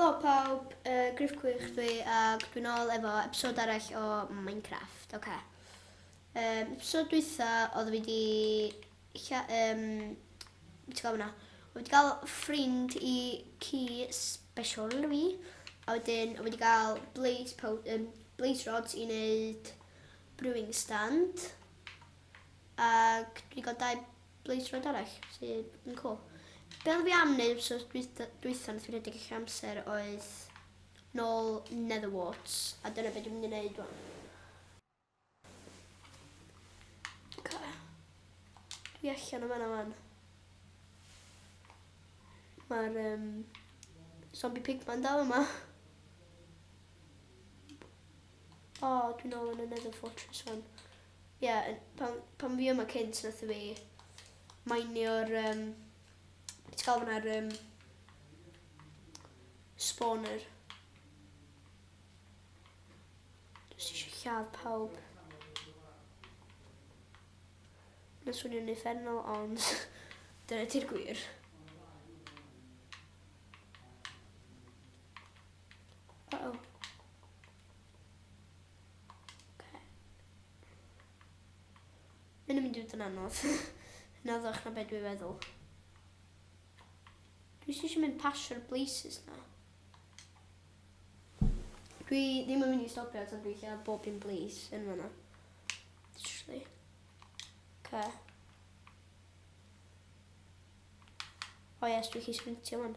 Helo pawb, uh, Griff Gwych dwi ac dwi'n ôl efo episod arall o Minecraft. Oce. Okay. Um, episod dwytha oedd fi di... Um, ti'n gael fyna? Oedd wedi cael ffrind i ci special fi. A wedyn oedd wedi cael blaze, pow, um, blaze rods i wneud brewing stand. Ac dwi wedi cael dau Blaze Rod arall, sydd yn cool. Be oedd fi am wneud wsos dwytha, dwytha nath fi redeg allan amser oedd nôl Nether Warts, a dyna beth dwi'n mynd i wneud wan. Okay. Dwi allan o fanna wan. Mae'r um, zombie pigman dal yma. O, oh, dwi'n ôl yn y Nether Fortress wan. Ie, yeah, pan, pan fi yma cynt, nath fi mainio'r... Um, beth ti'n gael fyna'r um, spawner. Dwi'n eisiau lladd pawb. Mae'n swnio'n uffernol, ond dyna ti'r gwir. Uh-oh. Okay. Mae'n mynd i fod yn anodd. Yn anoddach na beth dwi'n feddwl. Dwi eisiau mynd pasio'r blazes na. Dwi ddim yn mynd i stopio tan dwi'n lladd bob un blaze yn fanna. Literally. Okay. O oh yes, dwi'n chi sprintio man.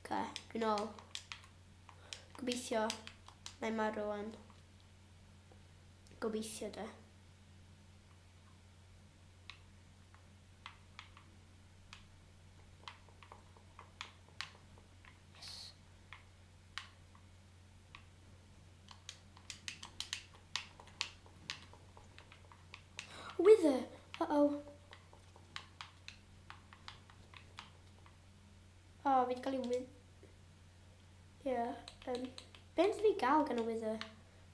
Oce, dwi'n ôl. Gobeithio na i marw wan. Gobeithio de. Yes. Wither! Uh-oh. O, oh, fi wedi cael ei with... Ie. Yeah, um, be wnaethon ni gael gan y wither?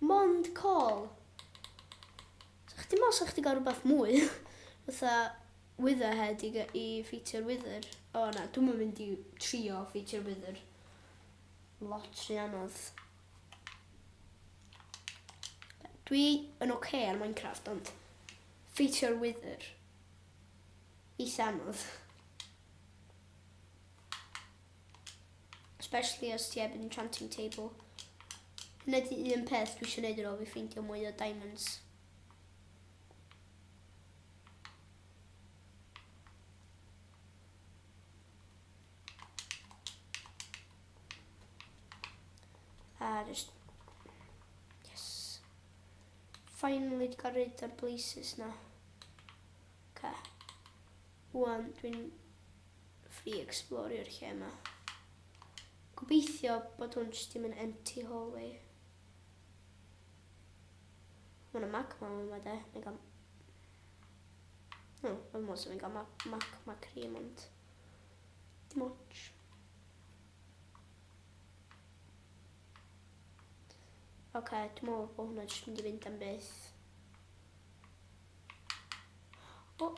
Mond call. So chdi meddwl sa chdi gael rhywbeth mwy? Fatha wither head i, i ffeitio'r wither. O oh, na, dwi'n mynd i trio ffeitio'r wither. Lot rhy anodd. Dwi yn oce okay ar Minecraft, ond ffeitio'r wither. Eitha anodd. Especially os ti heb enchanting table. Hynna di un peth dwi eisiau gwneud ar ôl fi ffeindio mwy o diamonds. A just... Yes. Finally di gael rid o'r blazes na. Okay. Wan, dwi'n free explorio'r lle yma. Gobeithio bod hwn jyst ddim yn empty hallway. Mae yna magma yma de. Neu gael... No, mae'n mos yn gael magma cream ond... Dim ots. Oce, okay, dwi'n meddwl bod hwnna jyst mynd i fynd am byth. O,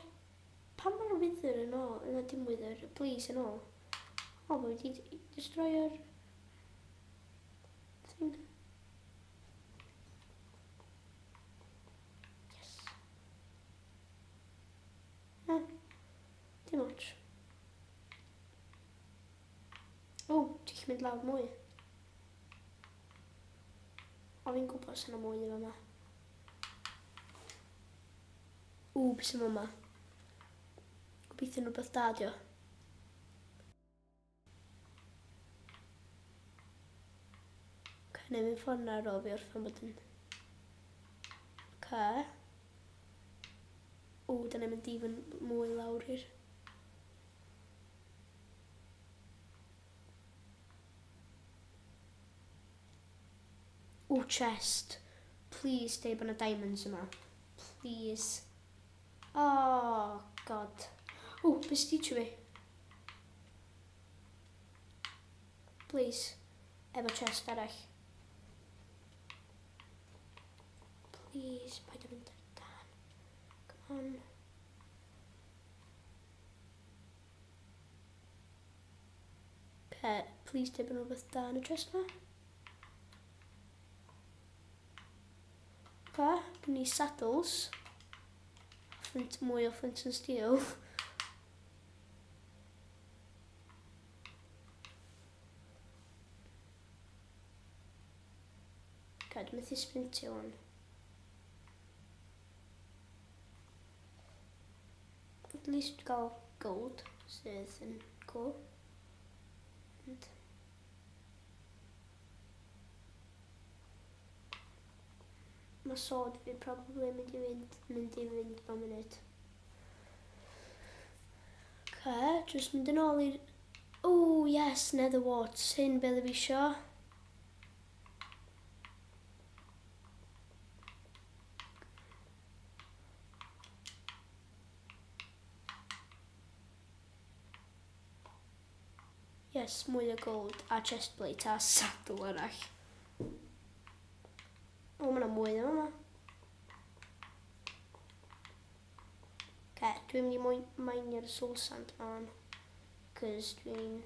pam mae'r wither yn ôl? Yna dim wither, please yn ôl. O, mae wedi destroyo'r thing. Yes. Eh, dim ots. O, ti'n gallu mynd lawr mwy. O, fi'n gwybod sy'n mwy efo yma. Ww, beth sy'n yma? Gobeithio nhw beth da, dio. Ok, neu mynd ffordd na ar ôl fi orffen bod yn... Ok. Ww, dyna mynd even mwy lawr i'r... Ww, chest. Please, deud bod 'na diamonds yma. Please. Oh, god. Ww, beth sy'n teachio fi? Please. Efo chest arall. Please, paid â mynd ar dan. Come on. Okay, please dweud bod rhywbeth da yn y chest ma. Okay, gen ni saddles. Flint, mwy o flint and steel. Okay, dwi'n methu sprintio hwn. At least dwi'n gael gold, sydd yn cool. And mae sword fi probably mynd i fynd, mynd i fynd mewn munud. Okay, just mynd yn ôl i'r... Oh, yes, nether warts. Hyn beth fi isio. Yes, mwy o gold a chest plate a saddle arall. O, mae yna mwy yma. yma. Okay, dwi'n mynd i mwy mainio'r soul sand ma wan. Cos dwi'n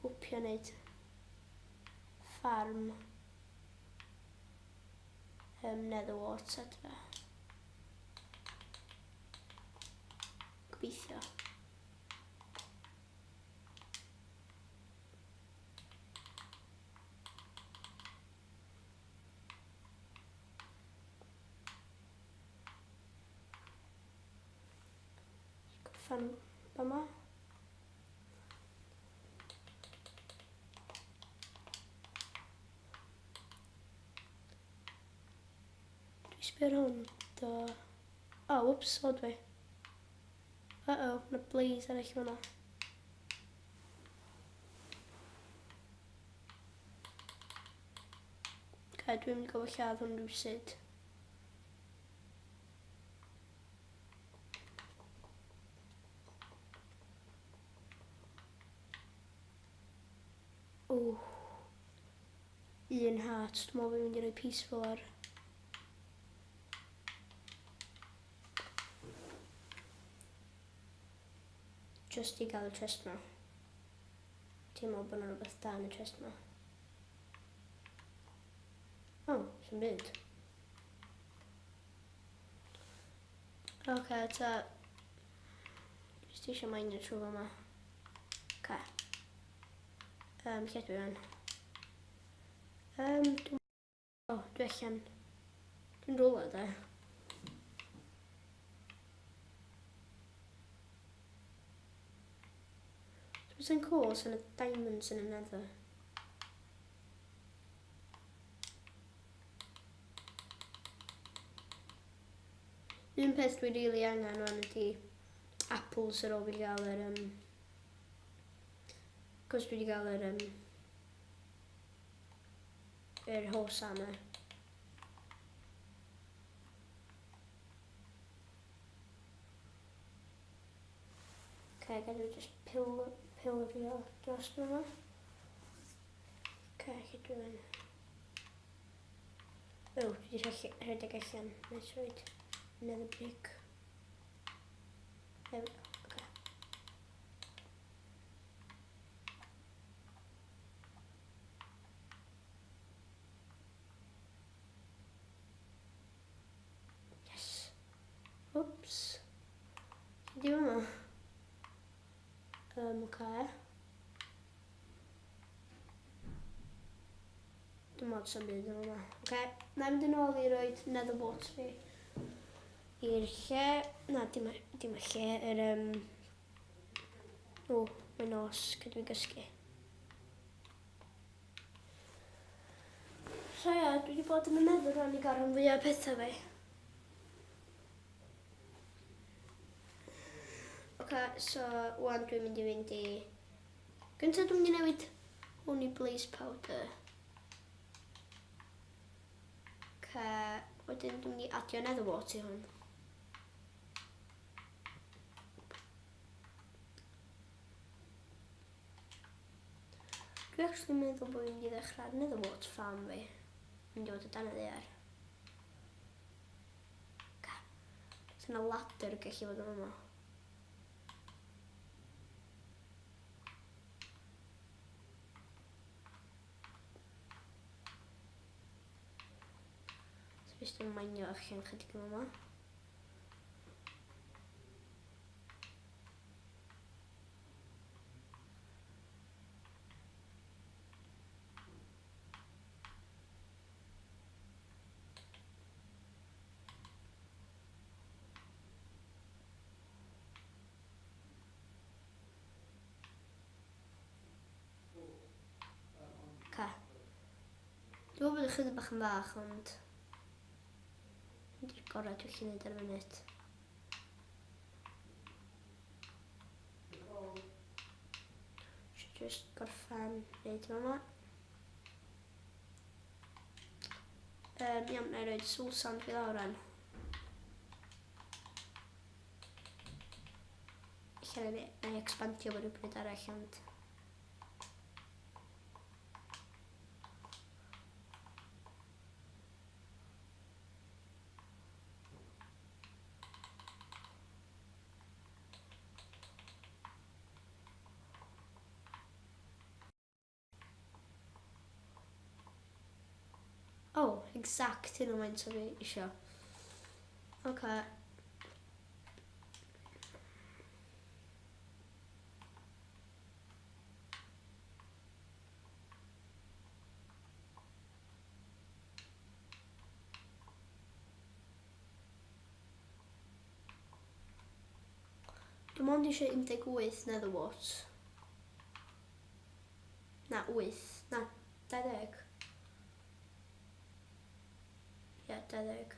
hwpio wneud ffarm nether wart adre. Gobeithio. Gorffen yma. Dwi'n sbio ar hwn, do. O, oh, whoops, o dwi. Uh-oh, mae blaze arall fan'na. Okay, dwi'n mynd i gofio lladd hwn rhywsyd. O. Un heart, dwi'n meddwl fi'n mynd i roi peaceful ar. Just i gael y chest ma. Ti'n meddwl bod yna rhywbeth da yn y chest ma. O, oh, sy'n byd. Oce, okay, ta... Jyst eisiau meinio trwy fama. Oce. Okay. Lle dwi yn? Dwi'n... O, dwi allan. Dwi'n rwla, de. Dwi'n cool sy'n y diamonds yn y nether. Un peth dwi rili really angen rwan ydi apples ar ôl fi gael yr... Cos dwi wedi gael yr... Yr horse armor. Okay, gadw just pil, pilrio dros yma. Okay, lle dwi yn... O, dwi wedi rhedeg allan. Nice roed another brick. There we go, okay. Yes. Oops. Di yma? Okay. Dim ond sy'n byd yn yma. Oce, na i mynd yn ôl i roed nether wart fi. I'r lle, na dim, dim y lle, yr um... O, mae'n nos, cyd fi gysgu. So ia, dwi wedi bod yn y meddwl rhan i gael rhan fwyaf o pethau fi. Oce, okay, so wan dwi'n mynd i fynd i... Gyntaf dwi'n mynd i newid hwn i blaze powder. Oce, wedyn dwi'n mynd i adio nether wart i hwn. Dwi actually meddwl bod fi'n mynd i ddechrau nether wart farm fi. Mynd i fod o dan y ddaear. Ca. Sy'n yna ladder gallu fod yn yma. Just yn mainio allan chydig yma. Ca. Dwi'n meddwl bod ychydig bach yn fach, ond... Hyn di'r gorau dwi'n gallu gwneud ar y funud. Should just gorffen wneud yma. Iawn, na i roed soul sand fi lawr ran. Ella na i expandio fo rhywbryd arall, ond... Oh, exact hyn o maint o fi isio. Oce. Okay. Dwi'n mond eisiau 18 nether warts. Na, 8. Na, 20. Ie, yeah, 20.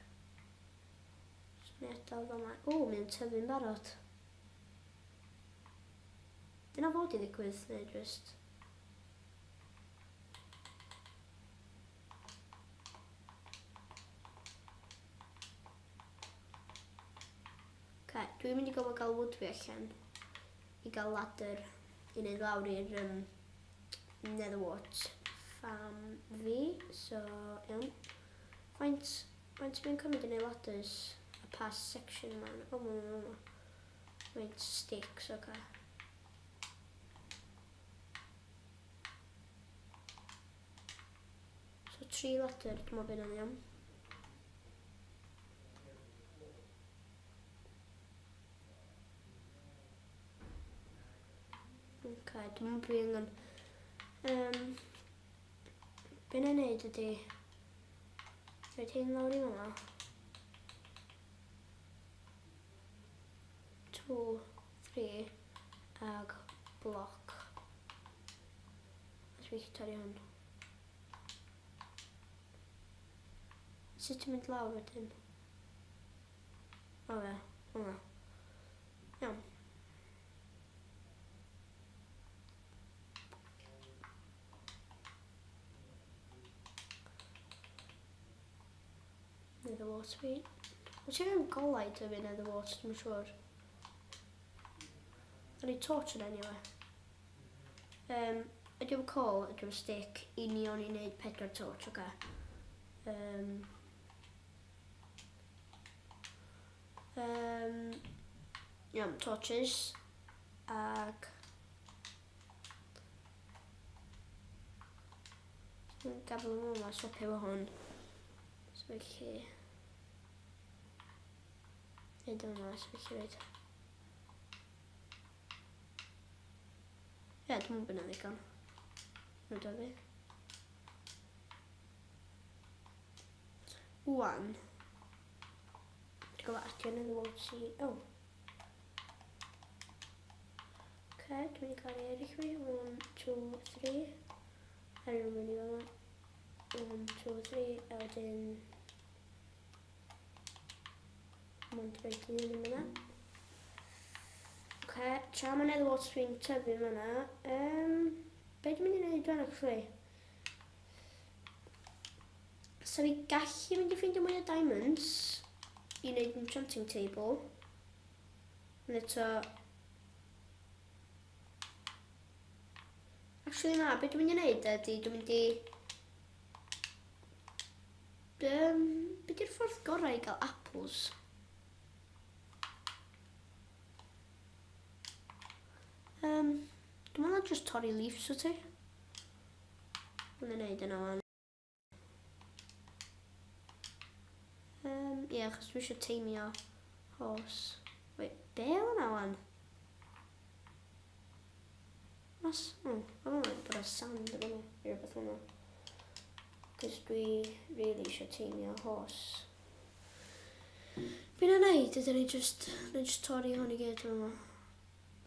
So ni adael fel yma. O, mae'n tyfu'n barod. Dyna fod i ddigwydd, neu just... Okay, dwi'n mynd i gofio gael wood fi allan i gael ladder i wneud lawr i'r nether wart farm fi. So, iawn. Faint, faint mae'n cymryd i wneud ladders a pass section yma? O, mae'n yma. Faint sticks, oce. Okay. So, tri ladder, dwi'n meddwl bydd hynny'n iawn. Ok, dwi'n meddwl bod angen... Be na i wneud ydy... Rhaid hyn lawr i fan'na. 2, 3, ag bloc. A dwi'n torri hwn. Sut ti'n mynd lawr wedyn? O ie, hwnna. Iawn. Nether wart fi. Wyt ti'n angen golau tyfu nether wart, dwi'n siŵr. O'n i torch yn anyway. Ydy o'n coal, ydy o'n stick, union i wneud pedwar torch, oce. Okay. Iawn, torches. Ag... Dwi'n gafel yma, yma, swapio efo hwn. So felly... Neud yma, so felly roed. Ie, dwi'n mynd bynnag ddigon. Rwy'n dod fi. Wan. Dwi'n gwybod adio yn y word si... Oh. Ok, dwi'n mynd i gael ei eraill fi. 1, 2, 3. A rwy'n mynd i fel yma. 1, 2, 3. A wedyn... Mond rhaid i ni yna. Ok, tra mae nether warts fi'n tyfu fyna, be dwi'n mynd i wneud dwi'n actually? So fi gallu mynd i ffeindio mwy o diamonds i wneud enchanting table. Ond eto... Actually na, be dwi'n mynd i wneud ydy, dwi'n mynd i... Be di'r ffordd gorau i gael apples? Dwi'n meddwl just torri leaves o ti. Dwi'n mynd i wneud yna wan. Ie, achos dwi eisiau teimio horse. Wait, be oedd hwnna wan? Mas, o, oh, oedd bod o sand yn hwnna, neu rhywbeth hwnna. Cos dwi really eisiau teimio horse. Be na neud, ydyn ni just, na just torri hwn i gyd yma.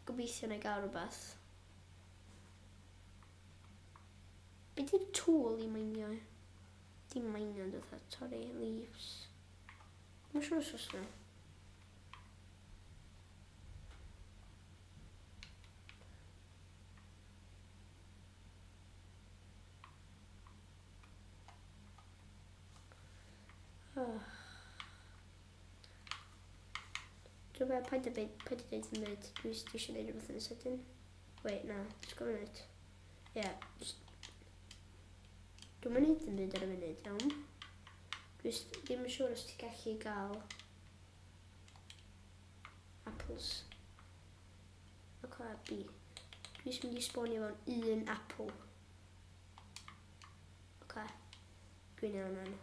Gobeithio na i gael rhywbeth. Be di'r tool i meinio? Dim meinio, ond fatha torri leaves. Mae'n siŵr os oes yna. Oh. Dwi'n meddwl, paid a paid a dweud yn byd. Dwi eisiau gwneud rhywbeth yn y sydyn. Wait, na, just go minute. Yeah, just... Dwi'n mynd yn byd ar y munud, iawn. Dwi ddim yn siŵr os ti'n gallu gael apples. Ok, B. Dwi eisiau mynd i spawnio fewn un apple. Ok. Dwi'n iawn yn.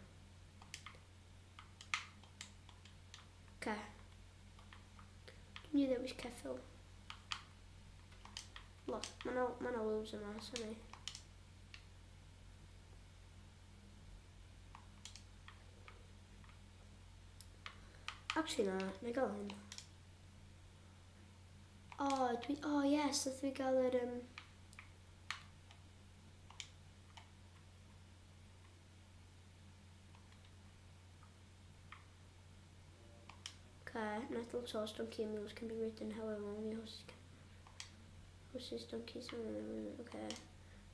Ok. Dwi'n mynd i ddewis ceffyl. Lot. Mae yna ma loads yma, sorry. Actually na, na i gael hyn. O, oh, dwi... O, oh, yes, nath fi gael yr... Um, Okay, metal horse, donkey and mules can be ridden, however only horses can. Horses, donkeys, okay.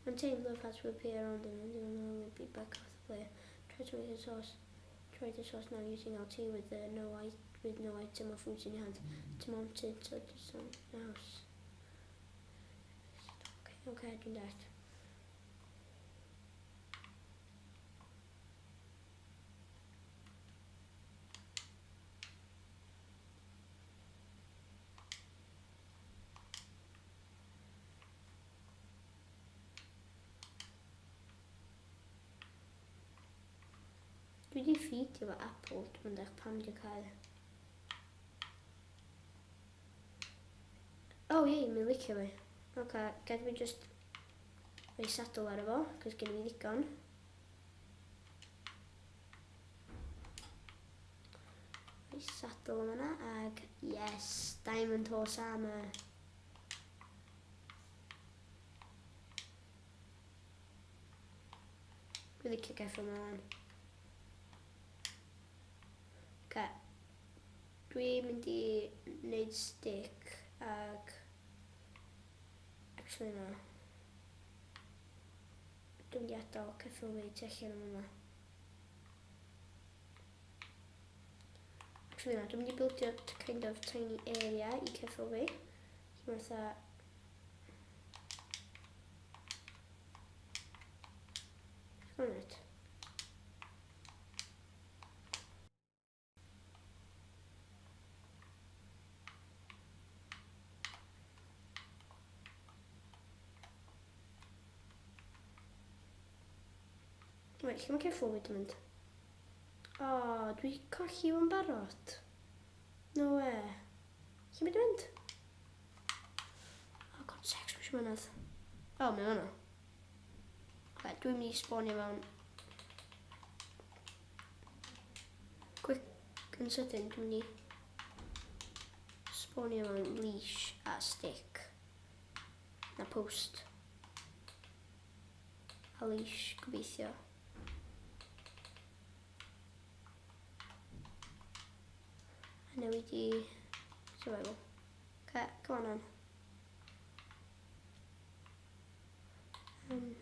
When tamed, love hearts will appear around them and they will no longer be back off the player. Try to make a horse. Try this horse now using LT with the no with no item or foods in your hand to mount it to the house. Okay, okay, dwi'n dallt. Dwi wedi ffeitio fo Apple, dwi'n mynd eich pam di cael. Oh ie, mae'n licio fi. Oce, okay, gad fi just rhoi saddle ar efo, cos gen i fi ddigon. Rhoi saddle yma na, ag yes, diamond horse armor. Dwi'n licio ceffyl yma wan. Okay. Dwi'n mynd i wneud stick ag... Actually na. Dwi'n mynd i adael ceffyl fi tu allan yn yma. Actually na, dwi'n mynd i buildio kind of tiny area i ceffyl fi. Lle mae'n fatha... Just minute. Wait, lle mae ceffyl fi wedi mynd? O, oh, dwi colli fo'n barod. No way. Lle mae wedi mynd? Oh, god, sex, mae eisiau mynydd. O, oh, mae hwnna. Okay, dwi'n mynd i spawnio mewn Quick yn sydyn, dwi'n mynd i spawnio mewn leash a stick. Na post. A leash, gobeithio. A newid i survival. Okay, come on then.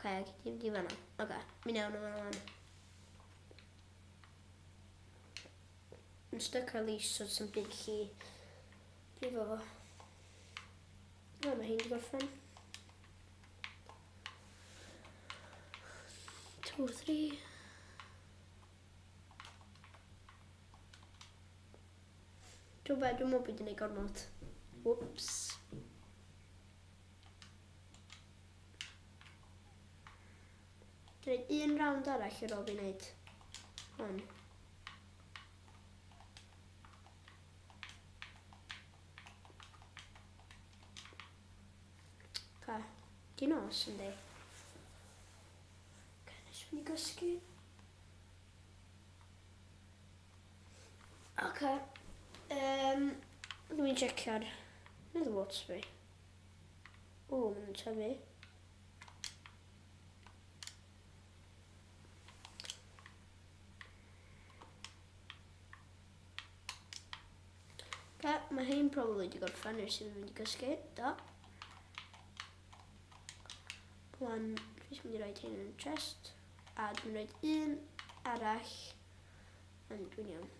Oce, okay, dim di fanna. Oce, okay, mi nawn nhw fanna. Yn stuck ar leash, so sy'n byd chi brifo fo. O, mae hyn di gorffen. 2, 3. Dwi'n be, dwi'n meddwl bod dwi'n gormod. Whoops. Dwi'n un round arall ar ôl fi wneud hwn. Ca. Di nos, yndi? Ca, nes mynd i gysgu. Oce. Um, dwi'n checio'r nether warts fi. O, maen nhw'n tyfu. Oce, mae hyn probably wedi gorffen ers i fi fynd i gysgu. Do. Wan, dwi'n mynd i roed hyn yn y chest. A dwi'n rhoi un arall. Ond dwi'n iawn.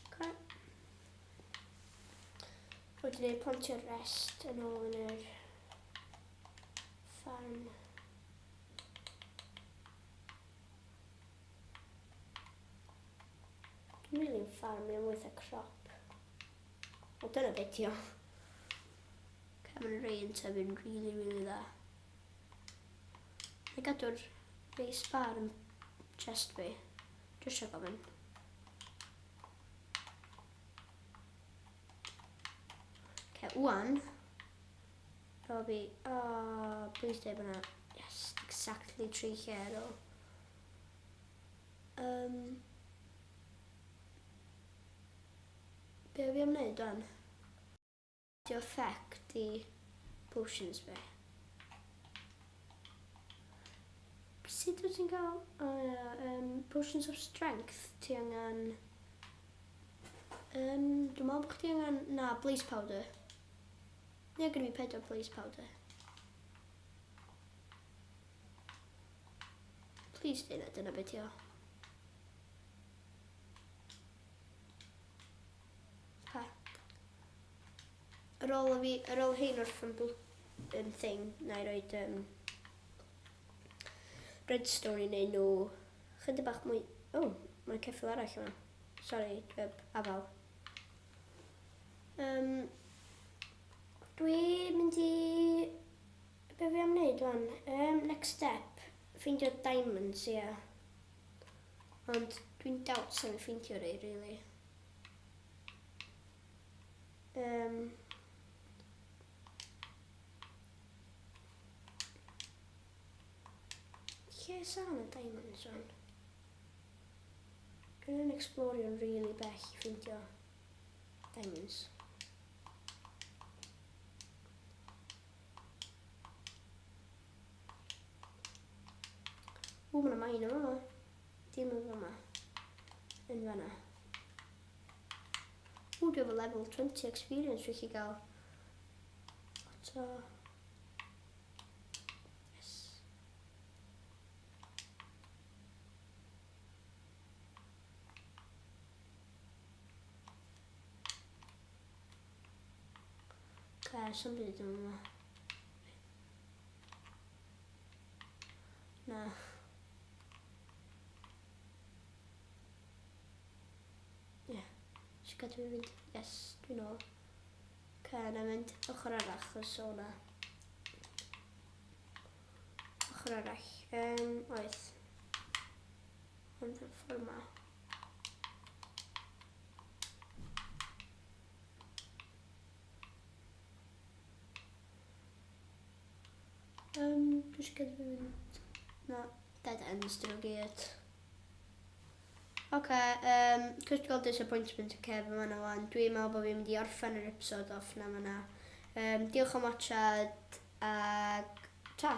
Okay. Wedyn ni plantio'r rest yn ôl yn yr ffarm. Dwi'n rili yn ffarm, mae'n mwy fatha crop. O, dyna beth ti o. Okay, mae'n rei yn tyfu'n rili, rili dda. Mae'n gadw'r rei sbar yn chest fi. Jyst rhag ofyn. Okay, wan. Robbie, oh, please dweud bod yna, yes, exactly tri lle ar ôl. Um, be fi am wneud wan? Di effect i potions fi. Sut wyt ti'n cael oh, yeah, potions of strength? Ti angen... Um, dwi'n meddwl bod chdi angen... Na, blaze powder. Ie, gyda fi pedwar blaze powder. Please, dyna, dyna beth i o. Ha. Ar ôl fi, ar ôl hyn wrth yn yn thing, na i roed um, redstone i wneud nhw chydig bach mwy... Oh, mae ceffyl arall yma. Sorry, dwi heb afal. Um, dwi'n mynd i... Be fi am wneud wan? Um, next step, ffeindio diamonds, ie. Yeah. Ond dwi'n doubt sa'n ffeindio rei, really. Um, lle sa'n y diamonds wan? Dwi'n explorio'n really bell i ffeindio diamonds. Ww, mae yna mine yma. Dim yn fama. Yn fanna. Ww, dwi efo level 20 experience dwi'n chi gael. Lot o... Yes. Okay, some byd yn yma. Na. Ie. Yeah. Eisiau gadw fi fynd? Yes, dwi'n ôl. Ce, na mynd ochr arall, chos o na. Ochr arall. Um, oes. Ond y ffordd ma. Um, dwi eisiau gadw fi fynd. Na, dead ends dyn nhw gyd. Oce, okay, um, critical disappointment y Kev yma na wan. Dwi'n meddwl bod fi'n mynd i orffen yr episode off na fanna. Um, diolch am watchad, ag ta!